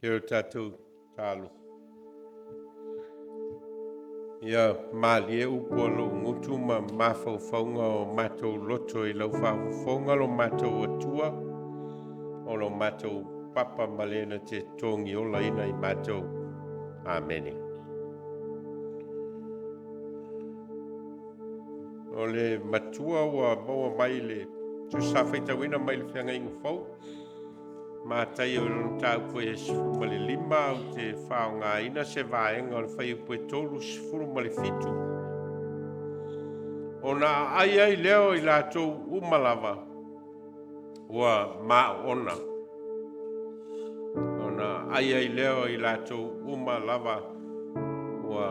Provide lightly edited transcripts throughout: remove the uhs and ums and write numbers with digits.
E o tatou tatalo. Ia malie upu a lou gutu ma mafaufauga o matou loto i lau faafofoga lo matou Atua, o lo matou papa ma le na te togiolaina i matou. Amene. O le matua ua maua mai le tusi sa faitauina mai le Feagaiga Fou, Mataio i lona mataupu e 15, ou te faaaogaina se vaega o le fuaiupu e 37. Ona aai ai lea o i latou uma lava ua maoona. Ona aai ai lea o i latou uma lava ua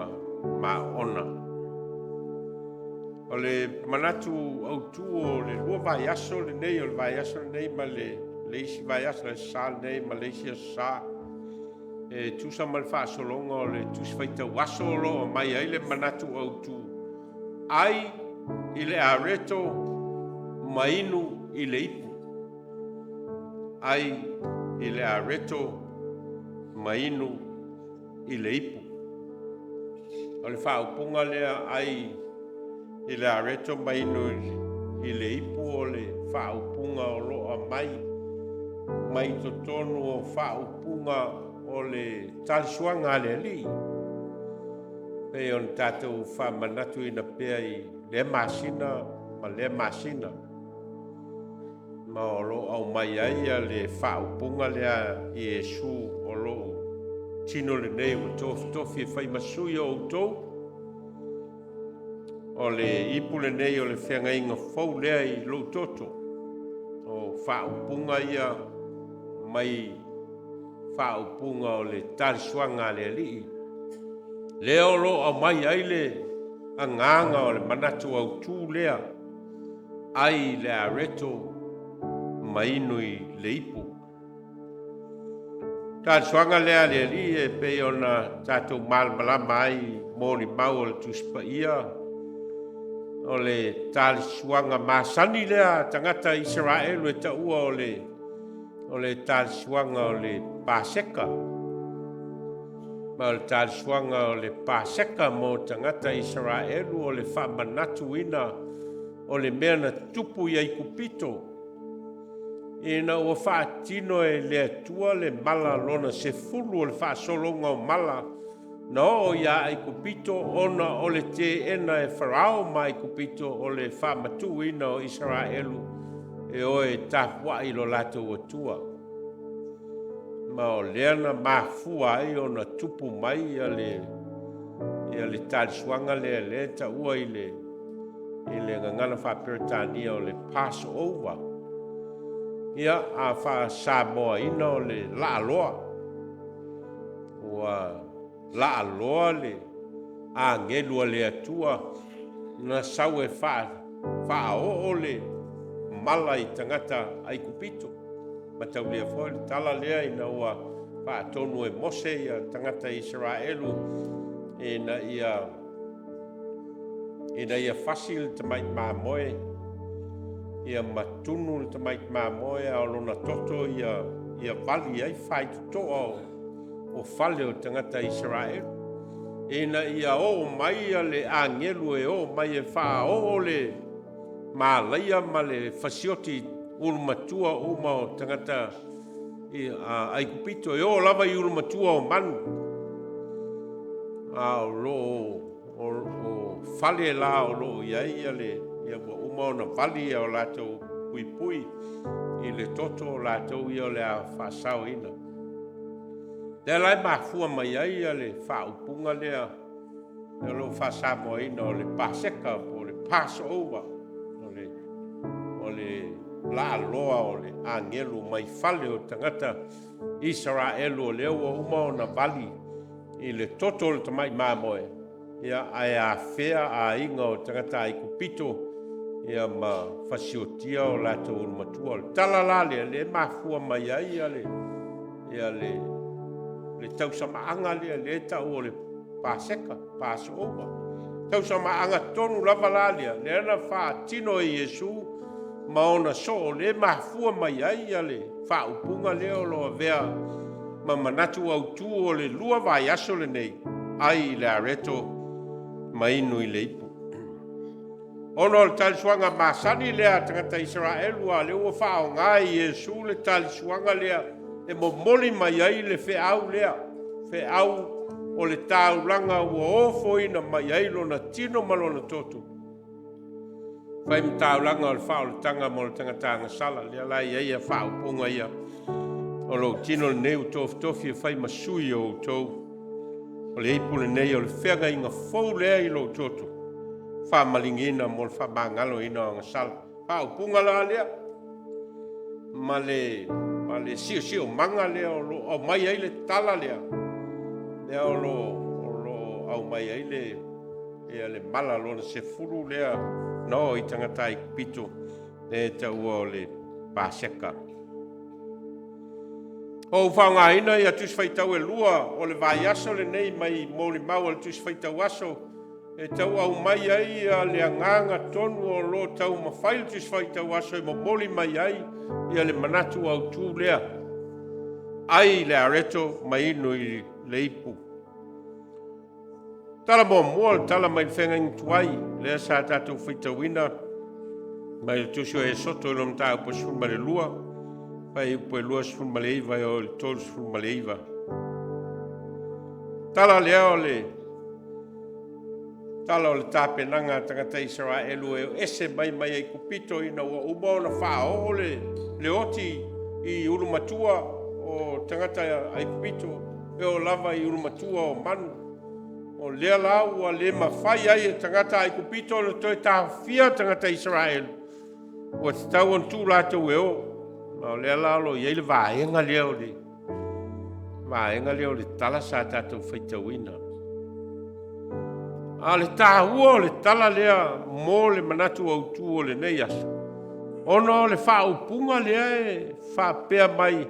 maoona. O le manatu autu o le lua vaiaso lenei, o le vaiaso lenei ma le isi vaiaso, le Aso Sa lenei ma le isi Aso Sa, e tusa ma le faasologa o le Tusi Faitau Aso o lo o aumai ai le manatu autu, ai i le areto ma inu i le ipu. Ai i le areto ma inu i le ipu. O le faaupuga lea, ai i le areto ma inu i le ipu, o le faaupuga o lo o aumai mai totonu o faaupuga o le talisuaga a le Alii, pei ona tatou faamanatuina pea i lea masina ma lea masina. Ma o lo o aumai ai le faaupuga lea a Iesu, o lou tino lenei ua tofitofi e fai ma sui o outou. O le ipu lenei o le feagaiga fou lea i lou toto. O faaupuga ia mai faaupuga o le talisuaga a le Alii, lea o lo o aumai ai le agaga o le manatu autu lea, ai i le areto ma inu i le ipu. Talisuaga lea a le Alii e pei ona tatou malamalama ai i molimau o le Tusi Paia, o le talisuaga masani lea a tagata Isaraelu e taua o le talisuaga o le Paseka. Ma o le talisuaga o le Paseka mo tagata Isaraelu o le faamanatuina o le mea na tupu i Aikupito, ina ua faatino e le Atua le mala lona 10 o le faasologa o mala na oo ia Aikupito, ona o le teena e Farao ma Aikupito o le faamatuuina o Isaraelu e o e tapuai i lo latou Atua. Ma o lea na mafua ai ona tupu mai le talisuaga lea lea taua i le gagana faa-Peretania o le Passover. Ia, a faa-Samoaina o le laaloa. Ua laaloa le agelu a le Atua na sau e faaoo le mala i tagata Aikupito. Mataulia foi le tala lea ina ua faatonu e Mose ia tagata Isaraelu ina ia fasi le tamai mamoe, ia matunu le tamai mamoe, a o lona toto ia vali ai faitotoa o fale o tagata Isaraelu, ina ia oo mai le agelu e oo mai e faaoo le malaia ma le fasioti ulumatua uma o tagata Aikupito, e oo lava i ulumatua o manu. A o lo o fale la o lo o i ai ia ua uma ona vali o latou puipui i le toto o latou ia o le a faasaoina. Lea la e mafua mai ai le faaupuga lea o lo o faasamoaina o le Paseka po o le Passover, o le laaloa o le agelu mai fale o tagata Isaraelu, o lea ua uma ona vali i le toto o le tamai mamoe, ia, ae afea aiga o tagata Aikupito ia ma fasiotia o latou ulumatua. O le tala la lea, lea e mafua mai ai le tausamaaga lea e tau o le Paseka, Passover. Tausamaaga tonu lava la lea, lea na faatino e Iesu ma ona soo, lea e mafua mai ai le faaupuga lea o lo o avea ma manatu autu o le 2 vaiaso lenei, ai i le areto ma inu i le ipu. Ona o le talisuaga masani lea a tagata Isaraelu, a o lea ua faaaoga e Iesu le talisuaga lea e momoli mai ai le feau lea, feau o le taulaga ua ofoina mai ai lona tino ma lona toto, fai ma taulaga o le faaolataga mo le tagata agasala. Lea la e i ai ia faaupuga ia, o lou tino lenei ua tofitofi e fai ma sui o outou. O le ipu lenei o le feagaiga fou lea i lou toto, faamaligiina mo le faamagaloina o agasala. Faaupuga la lea ma le siosiomaga lea o lo o aumai ai le tala lea, lea o lo o aumai ai le mala lona 10 lea na oo i tagata Aikupito, lea e taua o le Paseka. O ou faaaogaina ia Tusi Faitau e 2 o le vaiaso lenei mai molimau a le Tusi Faitau Aso e tau aumai ai le agaga tonu o lo o taumafai le Tusi Faitau Aso e momoli mai ai le manatu autu lea, ai i le areto ma inu i le ipu. Tala muamua, o le tala mai le feagaiga tuai, lea sa tatou faitauina mai le Tusi o Esoto i lona mataupu e 12, fuaiupu e 29 e oo i le 39. Tala lea o le tala o le tapenaga a tagata Isaraelu e ese mai Aikupito ina ua uma ona faaoo le oti i ulumatua o tagata Aikupito e oo lava i ulumatua o manu. O lea la ua le mafai ai e tagata Aikupito ona toe taofia tagata Isaraelu, ua tatau ona tuu latou e o. Ma o lea la o lo o i ai le vaega lea o le tala sa tatou faitauina. A o le taua o le tala lea mo le manatu autu o lenei aso, ona o le faaupuga lea e faapea mai,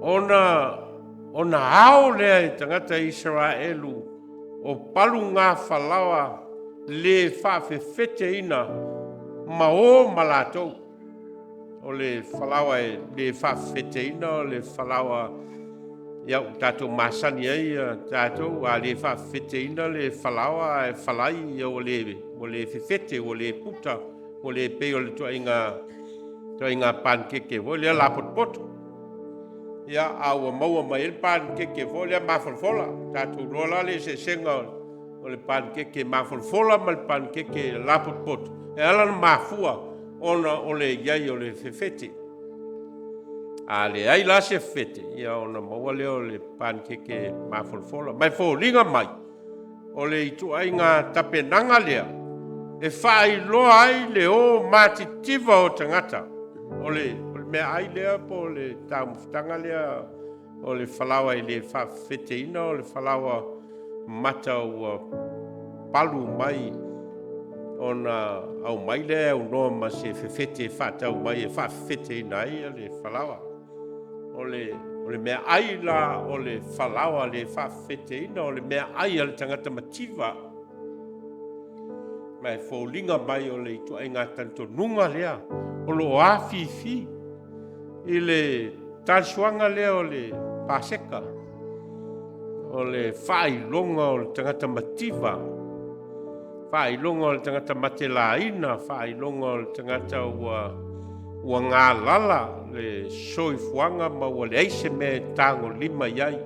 ona ao lea e tagata Isaraelu o palugafalaoa le faafefeteina ma o ma latou. O le falaoa e le faafefeteina o le falaoa ua tatou masani ai tatou, a le faafefeteina le falaoa ae falai, ia ua le fefete, ua le puta, ua le pei o le ituaiga panikeke foi lea lapotopoto. Ia, a ua maua mai ai le panikeke foi lea mafolafola. Tatou iloa la le eseesega o le panikeke mafolafola ma le panikeke lapotopoto, e ala ona mafua ona o le i ai o le fefete. A leai la se fefete, ia ona maua lea o le panikeke mafolafola. Ma e foliga mai o le ituaiga tapenaga lea e faailoa ai le o matitiva o tagata. O le meaai lea po o le taumafataga lea o le falaoa e le faafefeteina, o le falaoa mata ua palu mai ona aumai lea e aunoa ma se fefete e faatau mai e faafefeteina ai le falaoa. O le meaai la o le falaoa le faafefeteina, o le meaai a le tagata mativa. Ma e foliga mai o le ituaiga talitonuga lea o lo o afifi i le talisuaga lea o le Paseka, o le faailoga o le tagata mativa, faailoga o le tagata matelaina, faailoga o le tagata ua galala le soifuaga ma ua leai se mea e tagolima i ai.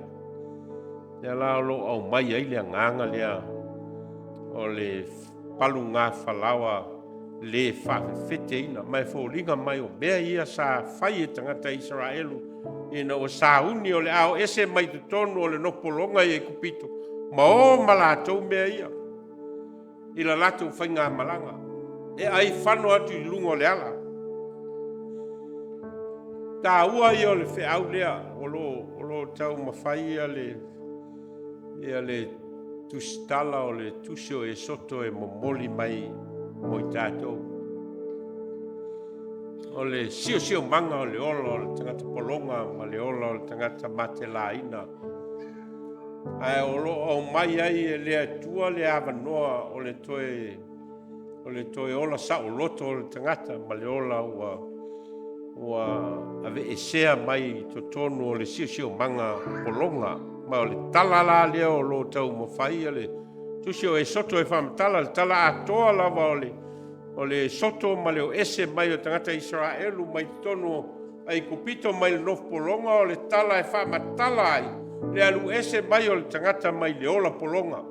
Lea la o lo o aumai ai le agaga lea o le palugafalaoa le faafefeteina. Ma e foliga mai o mea ia sa fai e tagata Isaraelu ina ua sauni o le a o ese mai totonu o le nofopologa i Aikupito ma o ma latou mea ia i la latou faigamalaga e aifano atu i luga o le ala. Taua ia o le feau lea o lo o taumafai le tusitala o le tusi o Esoto e momoli mai mo i tatou. O le siosiomaga o le ola o le tagata pologa ma le ola o le tagata matelaina. Ae o lo o aumai ai e le Atua le avanoa o le toe ola saoloto o le tagata ma le ola ua ua aveesea mai i totonu o le siosiomaga pologa. Ma o le tala la lea o lo o taumafai le Tusi o Esoto e faamatala, le tala atoa lava o le Esoto ma le o ese mai o tagata Isaraelu mai totonu o Aikupito mai le nofo pologa, o le tala e faamatala ai le alu ese mai o le tagata mai le ola pologa,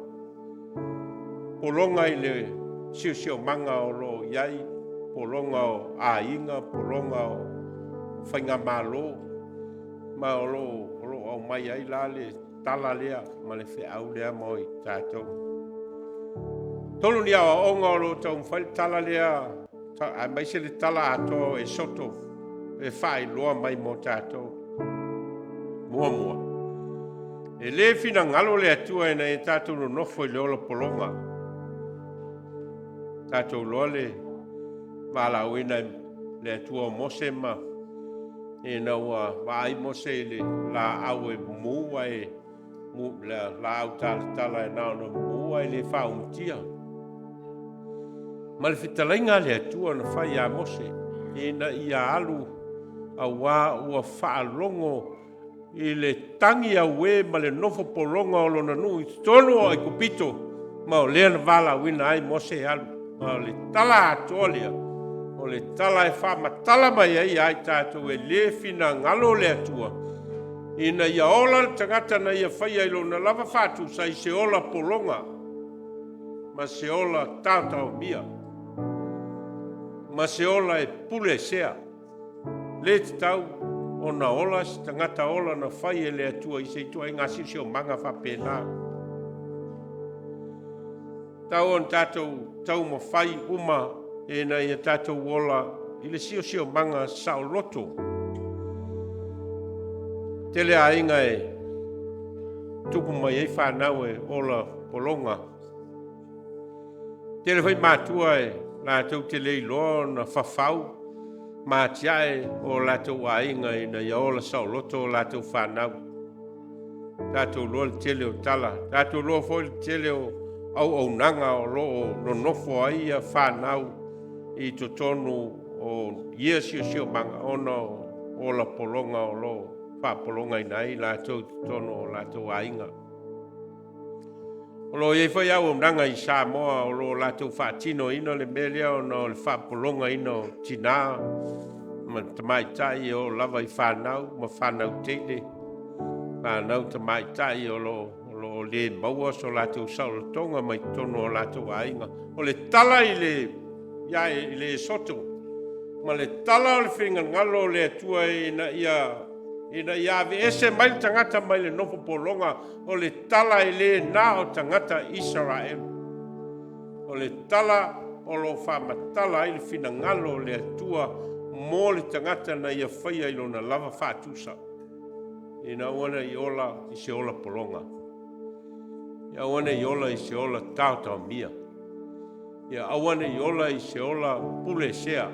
pologa i le siosiomaga o lo o i ai, pologa o aiga, pologa o faigamalo, ma o lo o aumai ai la le tala lea ma le feau lea mo i tatou. Tolu ni aoaoga o lo o taumafai le tala lea, aemaise le tala atoa o Esoto e faailoa mai mo tatou. Muamua, e le finagalo le Atua ina ia tatou nonofo i le ola pologa. Tatou iloa le valaauina e le Atua o Mose, ma ina ua vaai Mose i le laau e mumu ae le laau talatala e na ona mumu ae le faaumatia. Ma le fetalaiga a le Atua na fai ia Mose ina ia alu, auā ua faalogo i le tagi auē ma le nofo pologa o lona nuu i totonu o Aikupito, ma o lea na valaauina ai Mose e alu. Ma o le tala atoa lea, o le tala e faamatala mai ai ia i tatou, e le finagalo le Atua ina ia ola le tagata na ia faia i lona lava faatusa i se ola pologa ma se ola taotaomia ma se ola e pulesea. Le tatau ona ola se tagata ola na fai e le Atua i se ituaiga siosiomaga faapena. Tau ona tatou taumafai uma ina ia tatou ola i le siosiomaga saoloto. Tele aiga e tupu mai ai fanau e ola pologa. Tele foi matua e latou te le iloa ona fafau ma atiae o latou aiga ina ia ola saoloto o latou fanau. Tatou iloa le tele o tala, tatou iloa foi le tele o auaunaga o lo o nonofo ai ia fanau i totonu o ia siosiomaga ona o ola pologa o lo o faapologaina ai latou i totonu o latou aiga. O lo o i ai foi auaunaga i Samoa o lo o latou faatinoina le mea lea ona o le faapologaina o tinã ma tamaitai e oo lava i fanau ma fanau teine, fanau tamaitai o lo o le maua so latou saolotoga mai totonu o latou aiga. O le tala i le Esoto ma le tala o le finagalo o le Atua ina ia aveese mai le tagata mai le nofo pologa, o le tala e le na o tagata Isaraelu. O le tala o lo o faamatala ai le finagalo o le Atua mo le tagata na ia faia i lona lava faatusa, ina aua ne i ola i se ola pologa, ia aua ne i ola i se ola taotaomia, ia aua ne i ola i se ola pulesea,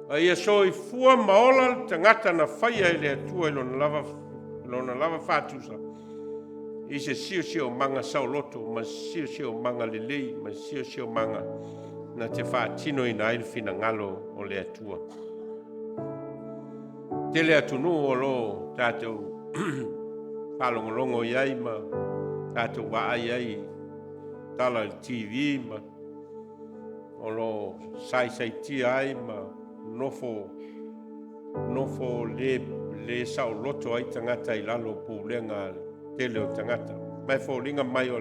a ia soifua ma ola le tagata na faia e le Atua i lona lava faatusa i se siosiomaga saoloto ma se siosiomaga lelei ma se siosiomaga na te faatinoina ai le finagalo o le Atua. Tele atunuu o lo o tatou faalogologo i ai ma tatou vaai ai i tala i le TV ma o lo o saisaitia ai ma nofo nofo le saoloto ai tagata i lalo o pulega a le tele o tagata. Ma e foliga mai o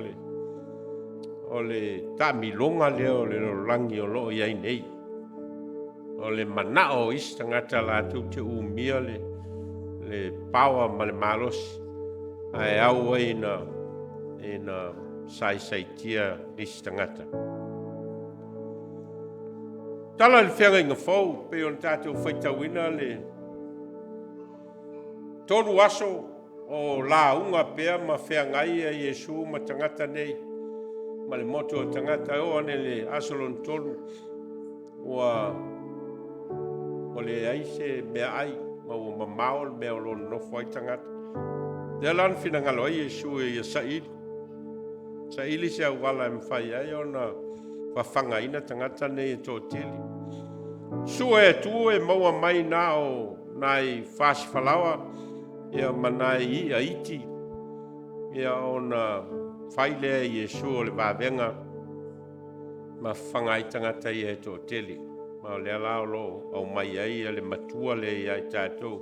le taamiloga lea o le lalolagi o lo o i ai nei. O le manao o isi tagata latou te umia le power ma le malosi, ae au ai ina saisaitia nisi tagata. Tala i le feagaiga fou, pei ona tatou faitauina le 3 aso o lauga pea ma feagai ia Iesu ma tagata nei, ma le motu o tagata, e oo ane le aso lona 3, ua leai se meaai ma ua mamao le mea o lo o nonofo ai tagata. Lea la na finagalo ai Iesu e ia saili, saili se auala e mafai ai ona fafagaina tagata nei e toatele. Sue atu e maua mai na o nai fasifalaoa ia ma nai i'a iti ia ona fai lea e Iesu o le vavega ma fafaga ai tagata ia e toatele. Ma o lea la o lo o aumai ai le matua lea ia i tatou,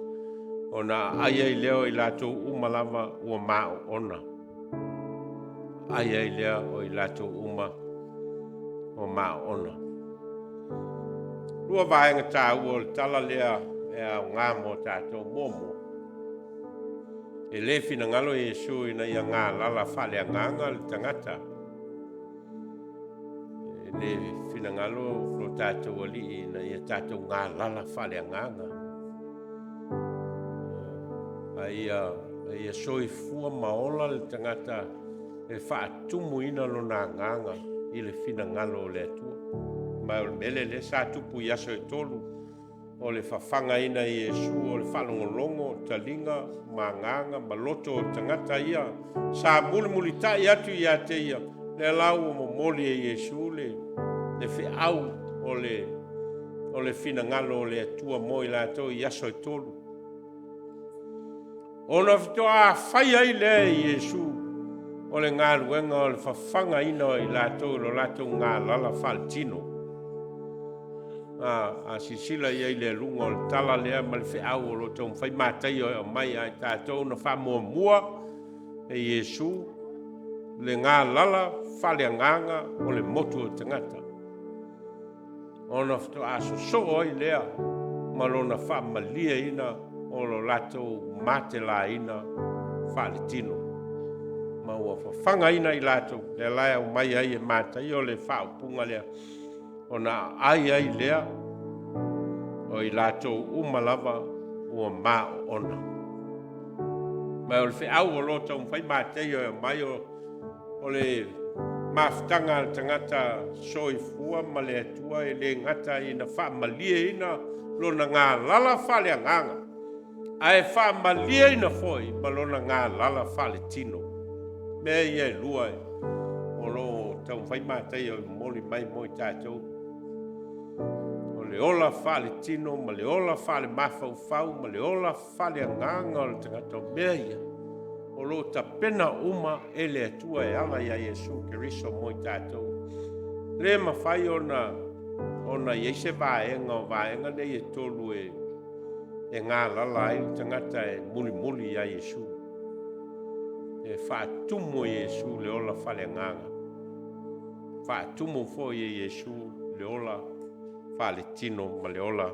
ona aai ai lea o i latou uma lava ua maoona. Aai ai lea o i latou uma ua maoona. Lua vaega taua o le tala lea e aoga mo tatou. Muamua, e le finagalo Iesu ina ia galala faaleagaga le tagata. E le finagalo lo tatou Alii ina ia tatou galala faaleagaga, a ia soifua ma ola le tagata e faatumuina lona agaga i le finagalo o le Atua. Ma o le mea lea lea sa tupu i aso e 3, o le fafagaina e Iesu o le faalogologo, taliga ma agaga ma loto o tagata ia sa mulimulitai atu ia te ia, lea la ua momoli e Iesu le feau o le finagalo o le Atua mo i latou i aso e 3. Ona faatoa fai ai lea e Iesu o le galuega o le fafagaina o i latou i lo latou galala faaletino. A silasila i ai i le aluga o le tala lea ma le feau o lo o taumafai Mataio e aumai ia i tatou, na faamuamua e Iesu le galala faaleagaga o le motu o tagata, ona faatoa sosoo ai lea ma lona faamalieina o lo latou matelaina faaletino, ma ua fafagaina i latou. Lea la e aumai ai e Mataio le faaupuga lea, ona aai ai lea o i latou uma lava ua maoona. Ma o le feau o lo o taumafai Mataio e aumai, o le mafutaga a le tagata soifua ma le Atua e le gata ina faamalieina lona galala faaleagaga, ae faamalieina foi ma lona galala faaletino. Mea ia e lua o lo o taumafai Mataio e momoli mai mo i tatou, o le ola faaletino ma le ola faalemafaufau ma le ola faaleagaga o le tagata. O mea ia o lo o tapena uma e le Atua e ala ia Iesu Keriso mo i tatou. E le mafai ona i ai se vaega o vaega nei e tolu e galala ai le tagata e mulimuli ia Iesu. E faatumu e Iesu le ola faaleagaga, faatumu foi e Iesu le ola faaletino ma le ola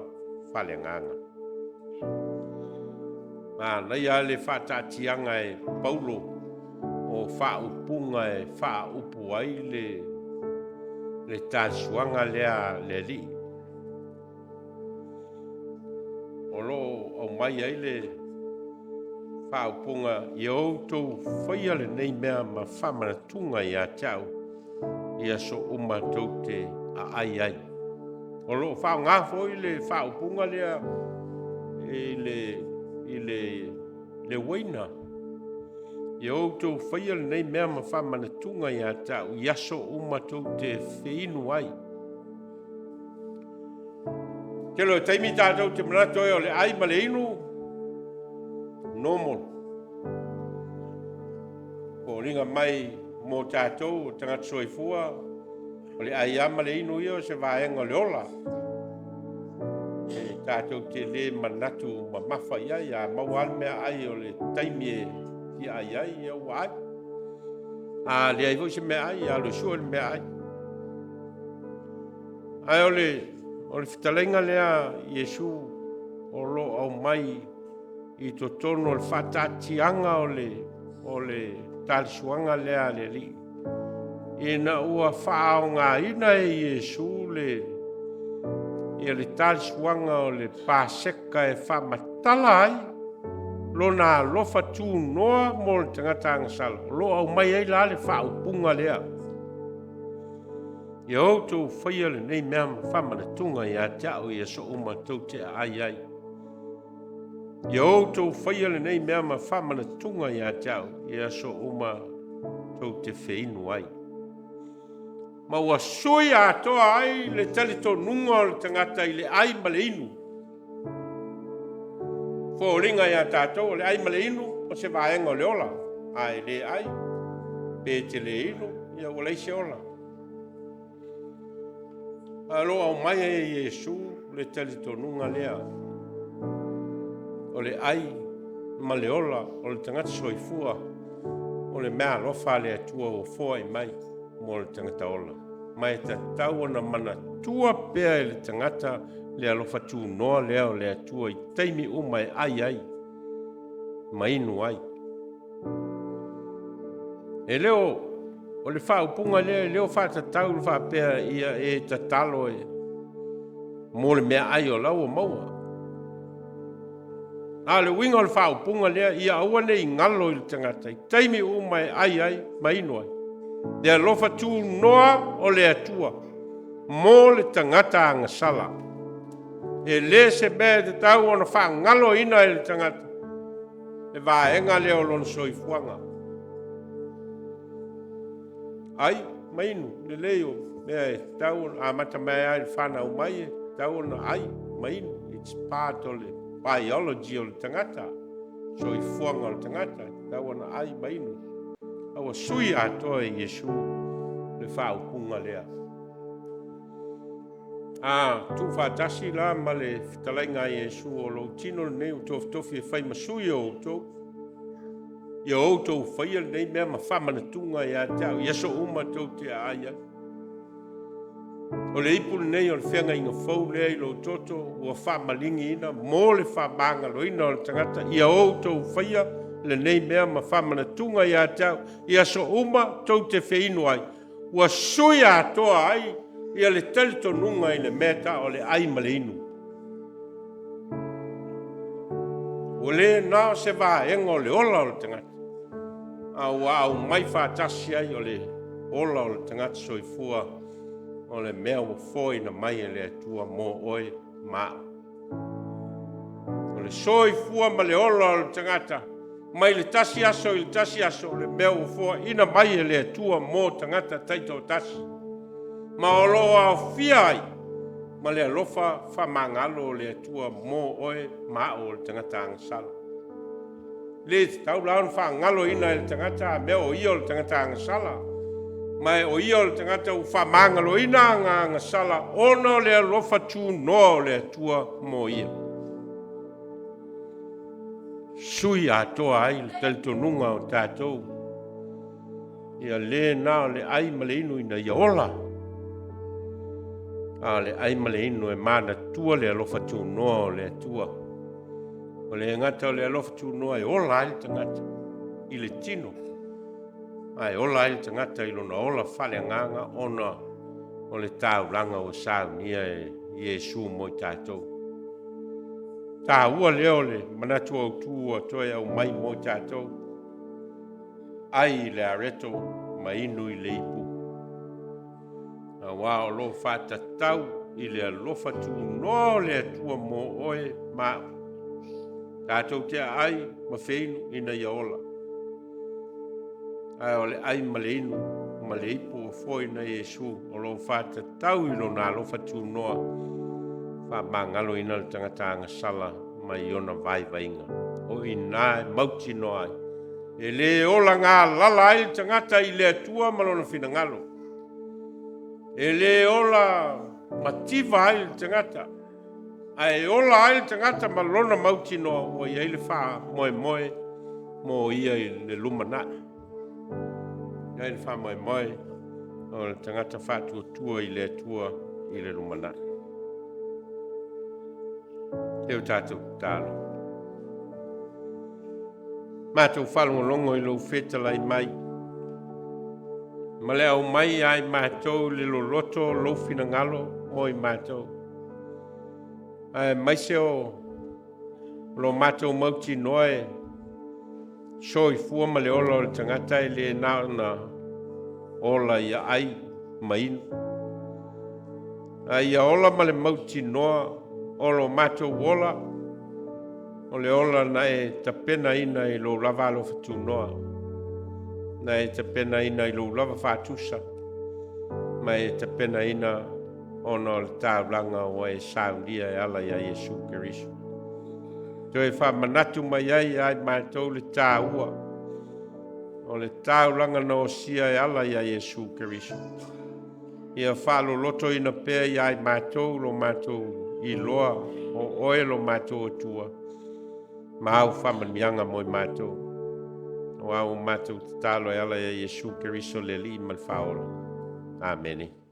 faaleagaga. Manaia le faataatiaga e Paulo o faaupuga e faaupu ai le talisuaga lea a le Alii. O lo o aumai ai le faaupuga, ia outou faia lenei mea ma faamanatuga ia te au i aso uma tou te aai ai. O lo o faaaoga foi le faaupuga lea i le uaina. Ia outou faia lenei mea ma faamanatuga ia te au i aso uma tou te feinu ai. Tele o taimi tatou te manatu ai o le ai ma le inu, normal. Foliga mai mo tatou o tagata soifua, o le ai lava ma le inu ia o se vaega o le ola. E tatou te le manatu mamafa i ai, a maua lava le meaai o le taimi e fia ai ai, ia ua ai. A leai foi se meaai, ia alu e sue le meaai. Ae o le fetalaiga lea a Iesu o lo o aumai i totonu o le faataatiaga o le talisuaga lea a le Alii, ina ua faaaogaina e Iesu le talisuaga o le Paseka e faamatala ai lona alofa tunoa mo le tagata agasala, o lo o aumai ai la le faaupuga lea. Ia outou faia lenei mea ma faamanatuga ia te au i aso uma tou te aai ai. Ia outou faia lenei mea ma faamanatuga ia te au i aso uma tou te feinu ai. Ma ua sui atoa ai le talitonuga o le tagata i le ai ma le inu. Foliga ia tatou o le ai ma le inu o se vaega o le ola. A e le ai pe te le inu, ia ua leai se ola. Ae o lo o aumai ai e Iesu le talitonuga lea o le ai ma le ola o le tagata soifua o le meaalofa a le Atua ua foai mai mo le tagata ola. Ma e tatau ona manatua pea e le tagata le alofa tunoa lea o le Atua i taimi uma e ai ai ma inu ai. E le o, o le faaupuga lea e le o faatatau i le faapea ia e tatalo e mo le meaai o la ua maua. A o le uiga o le faaupuga lea, ia aua ne i galo i le tagata i taimi uma e ai ai ma inu ai le alofa tunoa o le Atua mo le tagata agasala. E le se mea e tatau ona faagaloina e le tagata le vaega lea o lona soifuaga. Ai ma inu, lelei o mea e tatau ona amata mai lava i le fanau mai, e tatau ona ai ma inu. It's part o le biology o le tagata, soifuaga o le tagata, e tatau ona ai ma inu. A ua sui atoa e Iesu le faaupuga lea. A tuufaatasi la ma le fetalaiga a Iesu, o lou tino lenei ua tofitofi e fai ma sui o outou, ia outou faia lenei mea ma faamanatuga ia te au i aso uma tou te aai ai. O le ipu lenei o le feagaiga fou lea i lou toto ua faamaligiina mo le faamagaloina o le tagata, ia outou faia lenei mea ma faamanatuga ia te au i aso uma tou te feinu ai, ua sui atoa ai ia le talitonuga i le mea ta o le ai ma le inu. Ua le na o se vaega o le ola o le tagata, a ua aumai faatasi ai o le ola o le tagata soifua, o le mea ua foaina mai e le Atua mo oe ma au. O le soifua ma le ola o le tagata mai le tasi aso i le tasi aso, o le mea ua foaina mai e le Atua mo tagata taitoatasi, ma o lo o aofia ai ma le alofa faamagalo o le Atua mo oe ma au o le tagata agasala. Le tatau la ona faagaloina e le tagata a mea o ia o le tagata agasala, ma o ia o le tagata ua faamagaloina ana agasala ona o le alofa tunoa o le Atua mo ia. Sui atoa ai le talitonuga o tatou, ia le na o le ai ma le inu ina ia ola, a o le ai ma le inu e manatua le alofa tunoa o le Atua. O le gata o le alofa tunoa e ola ai le tagata i le tino, ae ola ai le tagata i lona ola faaleagaga ona o le taulaga ua saunia e Iesu mo i tatou. Taua lea o le manatu autu ua toe aumai mo i tatou, ai i le areto ma inu i le ipu, aua o lo o faatatau i le alofa tunoa o le Atua mo oe ma au. Tatou te aai ma feinu ina ia ola, ae o le ai ma le inu ma le ipu ua foaina e Iesu o lo o faatatau i lona alofa tunoa, faamagaloina le tagata agasala mai ona vaivaiga. O i ina e mautinoa ai, e le ola galala ai le tagata i le Atua ma lona finagalo. E le ola mativa ai le tagata, ae ola ai le tagata ma lona mautinoa ua i ai le faamoemoe mo ia i le lumanai. I ai le faamoemoe o le tagata faatuatua i le Atua i le lumanai. E o tatou tatalo. Matou faalogologo i lou fetalai mai, ma le aumai ia i matou le loloto o lou finagalo mo i matou, aemaise o lo matou mautinoa e soifua ma le ola o le tagata e le na ona ola ia ai ma inu, a ia ola ma le mautinoa o lo matou ola, o le ola na e tapenaina i lou lava alofa tunoa, na e tapenaina i lou lava faatusa. Ma e tapenaina ona o le taulaga ua e saunia e ala ia Iesu Keriso. Toe faamanatu mai ai ia i matou le taua o le taulaga na osia e ala ia Iesu Keriso. Ia faalolotoina pea ia i matou lo matou iloa o oe lo matou Atua ma au faamanuiaga mo i matou. O au matou tatalo e ala ia Iesu Keriso le Alii ma le Faaola. Amene.